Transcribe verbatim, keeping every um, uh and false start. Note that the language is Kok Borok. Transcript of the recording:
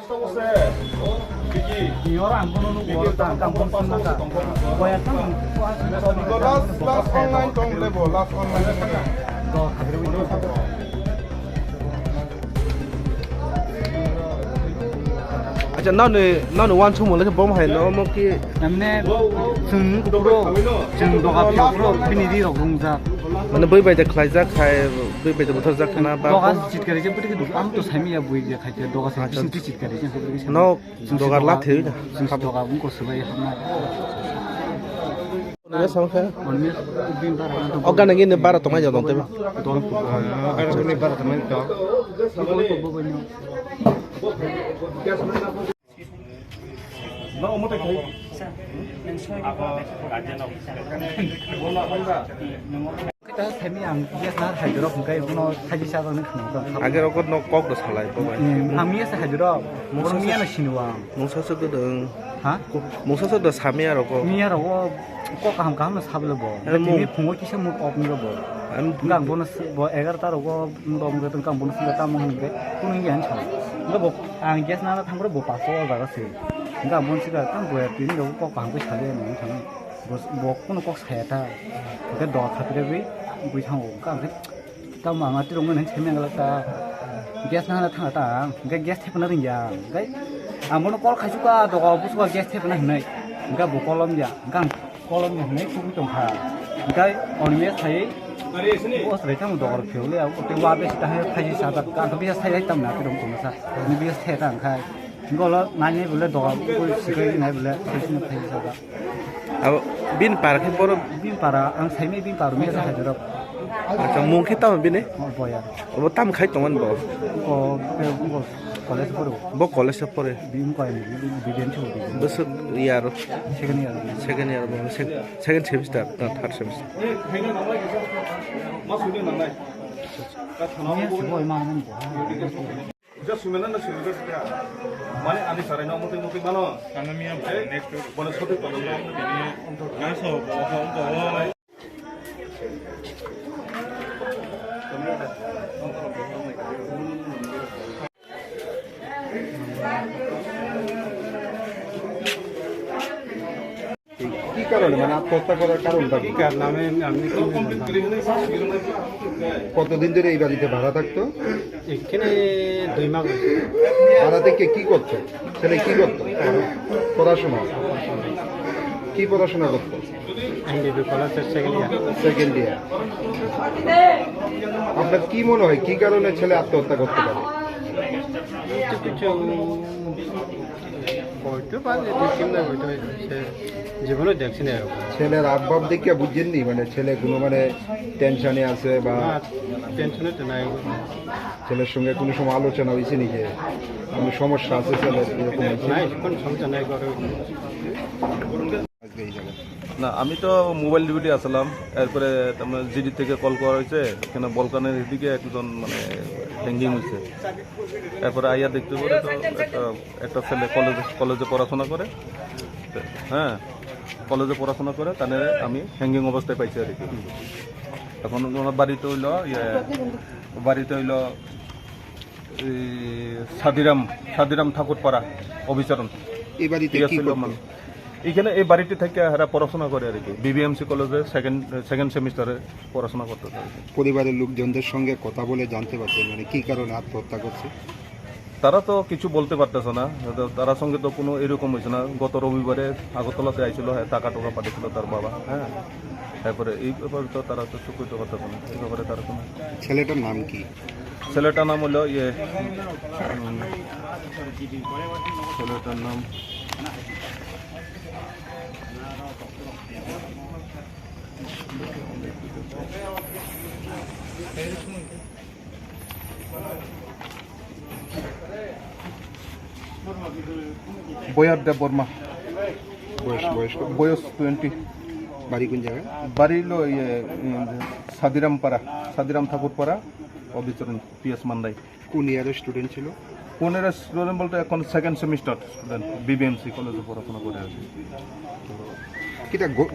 Last, last online tong lebo, last online. Acha, nani, nani wan sumo le bom hai no mo ki. Namne sung kupro, sung doga piro piro, bini di rok rung ja. Mane bui bai de khlai jak khai, bui bai de buthar jak khana ba. Doga chitkari je bui de am to sami ya bui de khai doga sai. Acha. Sung chitkari je bui de. No doga la thei. Sung doga bung ko subai hamna. Nang samkha? Oga nang ini bara tongmai jadon tebe. Oga nang ini bara tongmai to. Kita semi ang dia sar hajurok mungkai uno haji sa tong khno. Age rokot no kok do salai to bai. Ang iya sa hajurok. Mungsa sa. Iya no sinuang. Mungsa sa gudung. Ha? Mungsa sa da sami aro ko. Miya ro ko, ko kaham kaham no sablo bo. Ano tini phungo kisa mut op ni bo. Ano gang bono bo egarta ro ko, bo mo tong kang bono sila tamo hwn ke. Kunu ngi an chang. Bo ang gas na thang bo paso o jaga se. Gang bon sila tang bo tini ro ko kaham ko sabe no thang. Bo, bo kunu kok saya ta. Ke do khatre bi bui thang o. Kang ke Tamo ang atirok nang semi ang ta gas nang ta ta ang ke gas thepna ring ya ang ke ang bono call khaisuk ka doga busuka gas thepna hinai ga bo kolom ya ga kolom ya hinai kubi tong kha ga on me sai bo srai tamo doga pheu le ang te wa be ta hai phaji sa ta ka to bisa sai tam na atirok tong sa ni bisa the ta ang khai golo nai nai bole doga ko sikai nai bole sai sini phaji sa ta. Abo bini para khe borok? Bini para, ang saimai bini para mesa hajorok. Acha, mung khe tamo bini? Oh, boya. Abo tam khai tongmani bo? Ko, ko college poro. Bo college pore? Bini ko, bini, bini. Bosok year? Second year. Second year, bo sec-, second semester, na third semester. Iya, sih, boy, mana nih, boy. Uja sumena na sumena sumena. Mane ani sarai no muti muti mano. Ano miya. Eh, bono sote kono. Gaso bo bo bo. কি কারণে, মানে, আত্মহত্যা করার কারণটা কি? কি কারণে? আমি, আমি কি বললাম? কতদিন ধরে এই বাড়িতে ভাড়া থাকতো? এখানে দুই মাস হয়েছে। ভাড়া থেকে কি করতো? ছেলে কি করতো? পড়াশোনা। কি পড়াশোনা করতো? এমবিবি কলেজের সেকেন্ড ইয়ার। Second year. আপনার কি মনে হয়, কি কারণে ছেলে আত্মহত্যা করতে পারে? কিছু কিছু হইতে পারে, দেখছি না, হয়তো সে জীবনে দেখছি না এরকম। ছেলের হাবভাব দেখে বুঝছেন নি, মানে, ছেলে কোনো, মানে, টেনশনে আছে বা না, টেনশনে তো নাই। ছেলের সঙ্গে কোনো সময় আলোচনা হয়েছে নি যে কোনো সমস্যা আছে ছেলের, এরকম হয়েছে? নাই, কোনো সমস্যা নাই, ঘরে। না, আমি তো মোবাইল ডিউটি আসলাম, এরপরে তার মানে জিডি থেকে কল করা হয়েছে, এখানে বলকানের এদিকে একজন মানে হ্যাঙ্গিং হয়েছে। এরপরে আইয়া দেখতে পারে তো একটা, একটা ছেলে কলেজে, কলেজে পড়াশোনা করে, হ্যাঁ, কলেজে পড়াশোনা করে, তাহলে আমি হ্যাঙ্গিং অবস্থায় পাইছি আর কি। এখন ওনার বাড়িতে হইলো, ইয়ে, বাড়িতে হইলো এই সাদিরাম, সাদিরাম ঠাকুরপাড়া অভিচরণ। এই বাড়িতে কি টিএসসি করতো? লোমান। এখানে এই বাড়িতে থেকে এরা পড়াশোনা করে আর কি, বিবিএমসি কলেজে সেকেন্ড, সেকেন্ড সেমিস্টারে পড়াশোনা করতে থাকে। পরিবারের লোকজনদের সঙ্গে কথা বলে জানতে পারছেন, মানে, কি কারণে আত্মহত্যা করছে? তারা তো কিছু বলতে পারতেছে না, তো তার সঙ্গে তো কোনো এরকম হয়েছে না। গত রবিবারে আগরতলাতে আইছিল, হ্যাঁ, টাকা টোকা পাঠিয়েছিল তার বাবা, হ্যাঁ। তারপরে এই ব্যাপারে তো তারা তো চুপ করতে পারতেছে না, এই ব্যাপারে তারা কোনো ছেলেটার নাম কি? ছেলেটার নাম হলো ইয়ে, উম, ছেলেটার নাম বয়ার দেব বর্মা। বয়স, বয়স কত? বয়স টোয়েন্টি। বাড়ি কোন জায়গায়? বাড়ি হলো ইয়ে, উম, সাদিরাম পাড়া, সাদিরাম ঠাকুর পাড়া, অবিচরণ, পিএস মান্দাই। কোন ইয়ারের স্টুডেন্ট ছিল? কোন ইয়ারের স্টুডেন্ট বলতে এখন সেকেন্ড সেমিস্টার স্টুডেন্ট, বিবিএমসি কলেজে পড়াশোনা করে আর কি। কিতা গো-